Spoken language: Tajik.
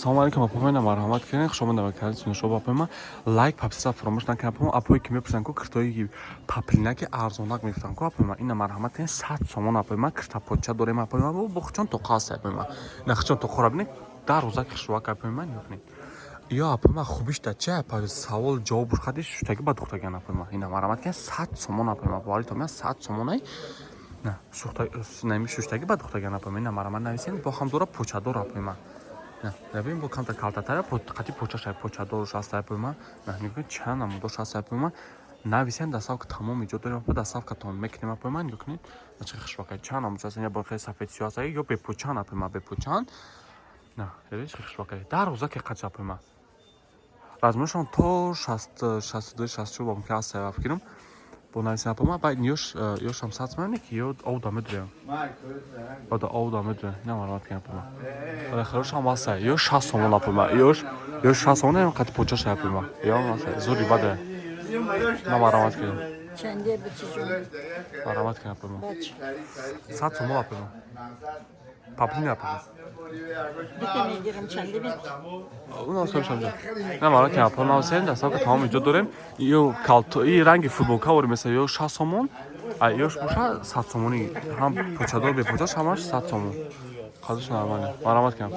Салому алейкум, апомена, марҳамат кунед, хуш омада ба канали Сунушоб. Апома, лайк, подписка фаромӯш накунед. Апома, апое ки мепурсанд ку, киртои поплинаки арзонак мефурӯшанд ку, апома, ина марҳамат кунед, 100 сомон. Апома, кирта поча дорем, апома, бо хучон тоқа аст. Апома, ина хучон тоқора бинед, дар рӯзак хушрӯак. Апома, нигоҳ кунед. Ё, апома, хубиш да чи? Апа, савол ҷавоб хади шуштаги ба духтагиан. Апома, ина марҳамат кунед, 100 сомон. Апома, боварӣ то 100 сомонай шуштаги ба духтагиан. Апома, ина марҳамат, нависед, бо ҳам дора почадор. Апома, бибин, бо камтар калтатара, қати почаша, почадорш аст. Апома, нигоҳ, чанд намудош аст. Апома, нависен, доставка тамоми ҷо дорем. Апа, доставкатон мекунем. Апома, нигоҳ кунед, чӣ хушвака, чанд намудош аст. Ина бо хеле сафед сиёҳ аст ё бепочан. Апома, бепочан, на бибин, чӣ хушвака, дар рӯзаке қач. Апома, размершон то 62, 64 мумкин аст, фикрам. Бо нависен, апома, баъд ёш ёшам 100 сомон ки ё овда медурем, ода овда медурем. Ина марҳамат кунед, апома, хорошам аста, ё 60 сомон. Апома, ёш ё 60 сомон, қати почаша. Апома, ё зури баде на, марҳамат кунед. Чанде, бачаҷон? Марҳамат кунед, апома, 100 сомон. Апома, паплин, апома. Бита мегирам, чанде бит? На, марҳамат кунед, апома, нависем, доставка тамоми ҷо дорем. Ё калто и ранги футболка ворем, меса ё 60 сомон, а ёш боша 100 сомонӣ, ҳам почадор, бепочаш, ҳамаш 100 сомон, қадаш нормально. Марҳамат кунед.